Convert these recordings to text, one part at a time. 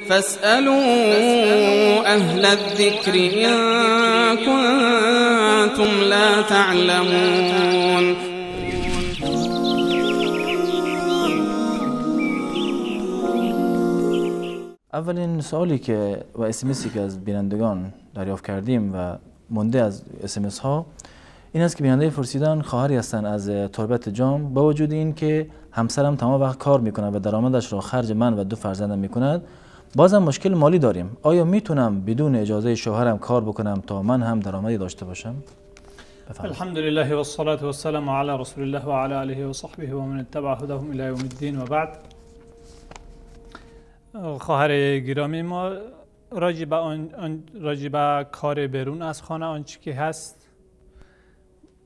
فاسألوا أهل الذكر إن كنتم لا تعلمون. اولین سوالی که و اسمسی که از بینندگان دریافت کردیم و مونده از اسمس ها این است که بیننده پرسیدن خواهری هستند از تربت جام، با وجود این که همسرم تمام وقت کار میکند و درآمدش را خرج من و دو فرزندم میکند، بازم مشکل مالی داریم. آیا میتونم بدون اجازه شوهرم کار بکنم تا من هم درآمدی داشته باشم؟ الحمد لله والصلاة والسلام على رسول الله وعلى آله وصحبه ومن اتبع هداهم الى یوم الدین و بعد. خواهر گرامی ما، راجع به کار بیرون از خانه آنچه که هست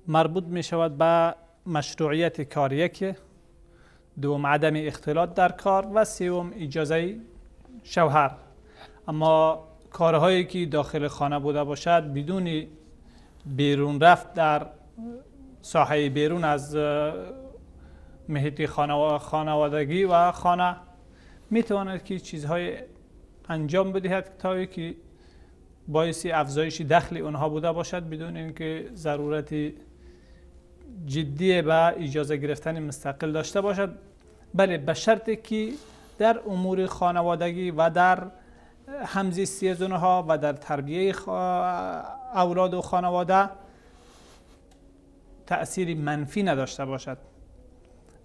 مربوط می شود به مشروعیت کار، یک، دوم عدم اختلاط در کار و سوم اجازه شوهر. اما کارهایی که داخل خانه بوده باشد بدون بیرون رفت در ساحه بیرون از محیط خانوادگی و خانه می تواند که چیزهای انجام بدهد تا که باعث افزایش دخل اونها بوده باشد بدون اینکه ضرورت جدی به اجازه گرفتن مستقل داشته باشد. بله، به شرط که در امور خانوادگی و در همزیستی از اونها و در تربیه اولاد و خانواده تأثیر منفی نداشته باشد.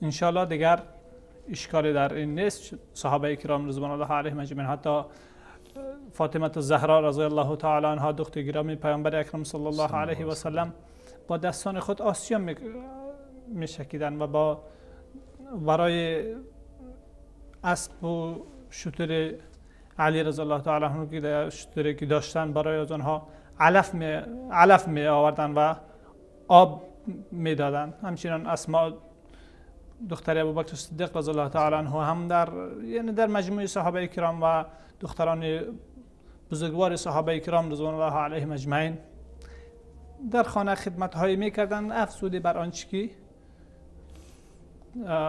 انشالله دیگر اشکالی در این نیست. صحابه کرام رضوان الله علیهم اجمعین، حتی فاطمه الزهرا رضی الله تعالی عنها دختر گرامی پیامبر اکرم صلی الله علیه و سلم با دستان خود آسیا میشکیدن و با برای اسب و شتر علی رضی الله تعالی عنه که شتری که داشتن برای از آنها علف می آوردن و آب میدادن. همچنین اسماء دختر ابوبکر صدیق رضی الله تعالی عنه هم در یعنی در مجموع صحابه کرام و دختران بزرگوار صحابه کرام رضوان الله علیهم اجمعین در خانه خدمت های میکردن، افزوده بر آنچه که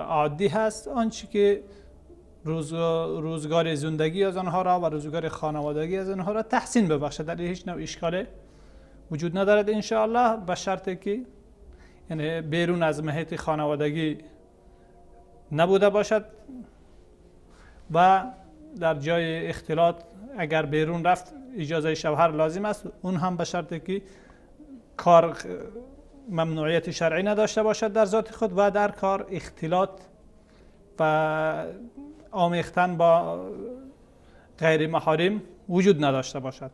عادی هست، آنچه که روزگار زندگی از آنها را و روزگار خانوادگی از آنها را تحسین ببخشد. در هیچ نوع اشکال وجود ندارد انشاءالله، به شرط که یعنی بیرون از محیط خانوادگی نبوده باشد و در جای اختلاط اگر بیرون رفت اجازه شوهر لازم است، اون هم به شرط که کار ممنوعیت شرعی نداشته باشد در ذات خود و در کار اختلاط و آمیختن با غیر محارم وجود نداشته باشد.